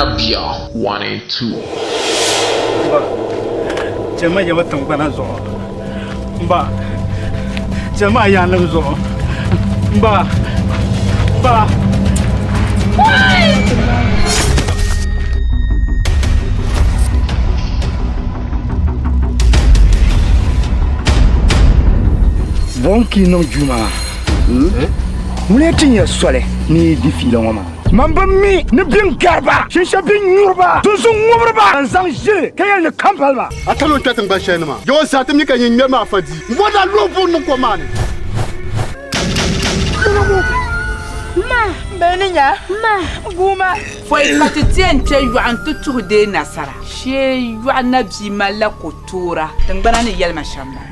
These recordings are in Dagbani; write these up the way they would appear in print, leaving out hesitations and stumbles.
Yɔɣu na bia 1 and 2. Ba, chɛ ma yaba tiŋgbana zuɣu. M ba, chɛ ma a yaannim zuɣu. M ba, m ba. Buɣim ka yi niŋ juu maa. Ŋuni ti nya soli ni yi di fiila ŋɔ maa? Man bi mi ni bɛn gari ba, shinshɛli bɛn nyuri ba, tinzun ŋubiri ba, ban zaŋ ʒili ka yɛli ni kampali ba. A tali o ni kpɛ tiŋgbani shɛli ni maa, Yawɛ zaa ti mi ka nyin ŋmɛri maa fa di. M bɔri ni a lo buɣim niŋ kom maa ni. Pɔi ka ti ti yɛn kpe yɔɣu nti tuhi deei nasara, shee yɔɣu nabia malila kotoora tiŋgbana ni yɛli ma shɛm maa.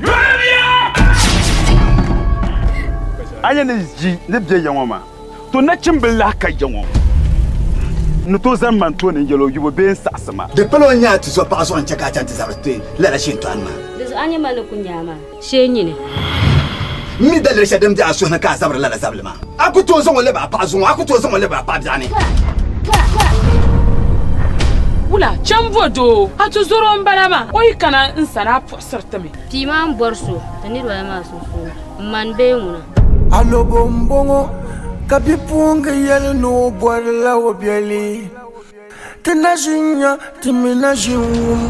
A nya ni ʒi ni be ya ŋɔ maa, to nachimbila lahi ka ya ŋɔ ni tooi zani ma n tooni n-yɛl o yubu bee n-saɣisi ma. Di pala o ni nya a tizɔpaɣa zuɣu n-chɛ ka a chaŋ ti zabiri ti lala shintɔɣini maa. Di zuɣu a nya ma ni ku nya a maa, shee nyini. M mi daliri shɛli din be a suhu ni ka a zabiri lala zabili maa. A ku tooi zaŋ o lɛbi a paɣa zuŋɔ, a ku tooi zaŋ o lɛbi a paɣa biɛɣuni. Wula, cham bo doo, a tizɔro m-bala maa, o yi kana n sani a puɣisiri ti mi. Pii maa m-bɔri so ti niriba maa sunsuuni, m ma n-bee ŋuna? Alobo m-bɔŋɔ ka bipuɣiŋga yɛli ni o bɔrila o biɛli. Ti na ʒi n-nya, ti mi na ʒi n-wum.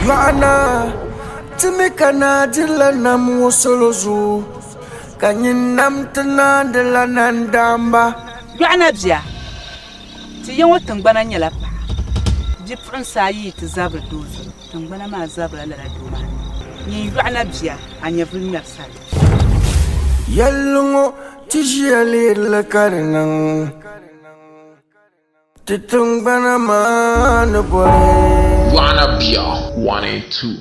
Yɔɣu naa, ti mi ka naa dirila nam ŋɔ salo zuɣu, ka nyin nam ti naandila nandaamba. Yɔɣu na bia, ti ya ŋɔ tiŋgbana nyɛla paɣa. Bipuɣinsi ayi yi ti zabiri doo zuɣu, tiŋgbana maa zabirila lala doo maa ni. Nyin yɔɣu na bia, a nyɛvili ŋmɛri sali. Yɛlli ŋɔ ti ʒiya lihirili ka di niŋ ti tiŋgbana maa ni bɔri. Yɔɣu na bia 1 and 2.